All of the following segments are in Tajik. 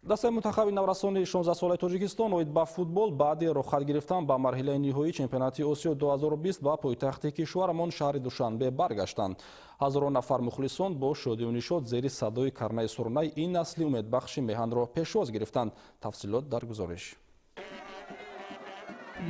Дастаи мунтахаби наврасони 16-солаи Тоҷикистон оид ба футбол баъди роҳхат гирифтан ба марҳилаи ниҳоии чемпионати Осиё 2020 ба пойтахти кишварамон шаҳри Душанбе баргаштанд. Ҳазорон нафар мухлисон бо шодию нишот зери садои карнаи сурнай ин насли умедбахши меҳанро пешвоз гирифтанд. Тафсилот дар гузориш.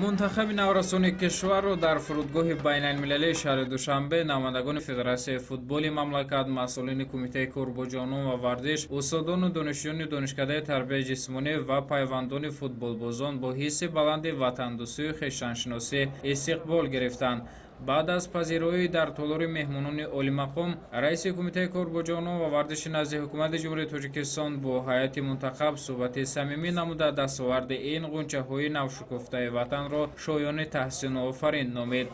Мунтахаби наврасони кишварро дар фурудгоҳи байналмилалии шаҳри Душанбе намояндагони Федератсияи футболи мамлакат, масъулини Кумитаи кор бо ҷавонон ва варзиш, устодону донишҷӯёни Донишкадаи тарбияи ҷисмонӣ ва пайвандони футболбозон бо ҳисси баланди ватандӯстию хештаншиносӣ истиқбол гирифтанд. Баъд аз пазироӣ дар толори меҳмонони олимақом, раиси Кумитаи кор бо ҷавонон ва варзиши назди Ҳукумати Ҷумҳурии Тоҷикистон бо ҳайати мунтахаб суҳбати самимӣ намуда, дастоварди ин ғунчаҳои навшукуфтаи ватанро шоёни таҳсину офарин номид.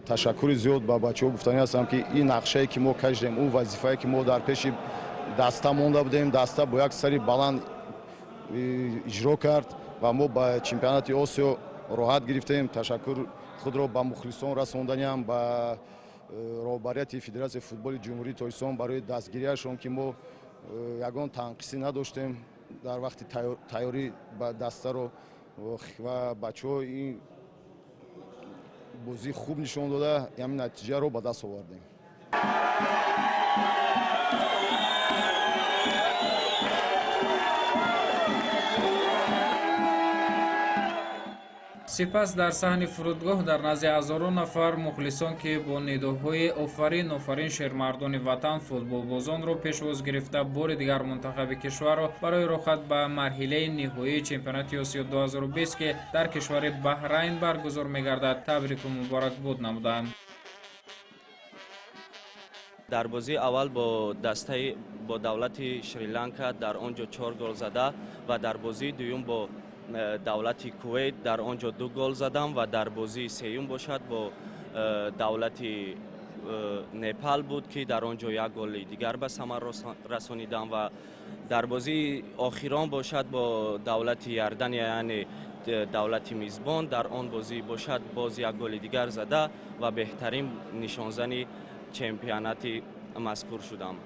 Ташаккури зиёд ба бачаҳо гуфтанӣ ҳастам, ки ин нақшае ки мо кашидем, он вазифае ки мо дар пеши даста монда будем, даста бо як сари баланд иҷро кард ва мо ба чемпионати Осиё роҳат гирифтем. Ташаккур худро ба мухлисон расонданиам, ба роҳбарияти Федератсияи футболи Ҷумҳурии Тоҷикистон барои дастгириашон, ки мо ягон танқисӣ надоштем дар вақти тайёрӣ ба дастаро ва бачаҳо ин бозии хуб нишон дода, ҳамин натиҷаро ба даст овардем. Сипас дар саҳни фурудгоҳ дар назди ҳазорон нафар мухлисон, ки бо нидоҳои офарин офарин шермардони ватан футболбозонро пешвоз гирифта, бори дигар мунтахаби кишварро барои роҳхат ба марҳилаи ниҳоии чемпионати Осиё 2020, ки дар кишвари Баҳрайн баргузор мегардад, табрику муборакбод намуданд. Дар бозии аввал бо дастаи бо давлати Шри-Ланка дар он ҷо 4 гол зада ва дар бозии дуюм бо давлати Кувейт дар он ҷо 2 гол задам ва дар бозии сеюм бошад бо давлати Непал буд, ки дар он ҷо 1 голи дигар ба самар расонидам ва дар бозии охирон бошад бо давлати Иордания, яъне давлати мизбон, дар он бозӣ бошад боз 1 голи дигар зада ва беҳтарин нишонзани чемпионати мазкур шудам.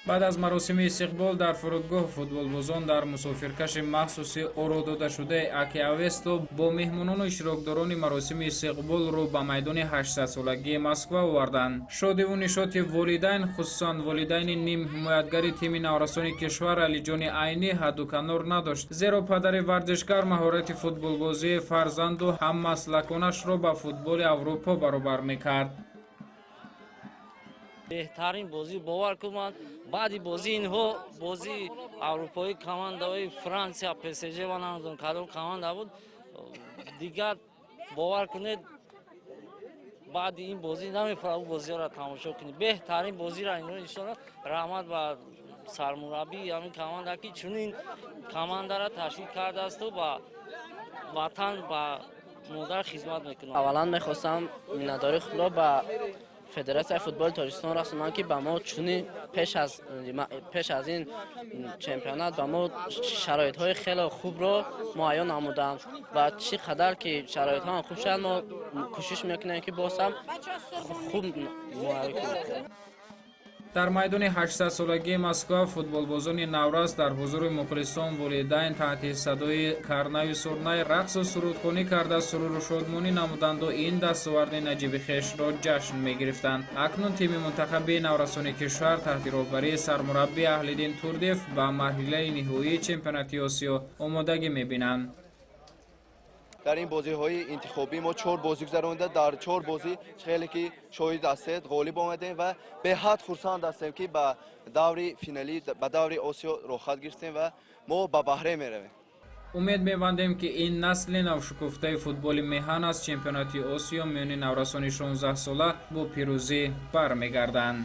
Баъд аз маросими истиқбол дар фурудгоҳ футболбозон дар мусофиркаши махсуси оро додашудаи Аки Авесто бо меҳмонону иштирокдорони маросими истиқбол рӯ ба майдони 800-солагии Москва оварданд. Шодиву нишоти волидайн, хусусан волидайни нимҳимоятгари тими наврасони кишвар Алиҷони Айнӣ ҳадду канор надошт, зеро падари варзишгар маҳорати футболбозии фарзанду ҳаммаслаконашро ба футболи Аврупо баробар мекард. Беҳтарин бозӣ, бовар кун, ман баъди бозии инҳо, бозии аврупоӣ, командаҳои Франсия, ПСЖ ва намедонам кадом команда буд, дигар бовар кунед, баъди ин бозӣ намефаҳмам он бозиҳоро тамошо кунед. Беҳтарин бозиро инҳо нишон дод. Раҳмат ба сармураббии ҳамин команда, ки чунин командаро ташкил кардаасту ба ватан, ба модар хизмат мекунад. Аввалан мехостам миннатдории худро ба Федератсияи футболи Тоҷикистон расонам, ки ба мо чунин пеш аз ин чемпионат ба мо шароитҳои хеле хубро муайян намуданд ва чӣ қадар ки шароитҳо ҳам хуб шавад, мо кӯшиш мекунем, ки боз ҳам хуб муайян кунем. Дар майдони 800-солагии Москва футболбозони наврас дар ҳузури мухлисон, волидайн таҳти садои карнаю сурнай рақсу сурудхонӣ карда суруру шодмонӣ намуданду ин дастоварди наҷиби хешро ҷашн мегирифтанд. Акнун тими мунтахаби наврасони кишвар таҳти роҳбарии сармураббӣ Аҳлиддин Турдиев ба марҳилаи ниҳоии чемпионати Осиё омодагӣ мебинанд. Дар ин бозиҳои интихобӣ мо 4 бозӣ гузаронида, дар 4 бозӣ хеле ки шоҳид ҳастед ғолиб омадем ва беҳад хурсанд ҳастем, ки ба даври финалӣ, ба даври Осиё роҳхат гирифтем ва мо ба Баҳрейн меравем. Умед мебандем, ки ин насли навшукуфтаи футболи меҳан аз чемпионати Осиё миёни наврасони 16-сола бо пирӯзӣ бармегарданд.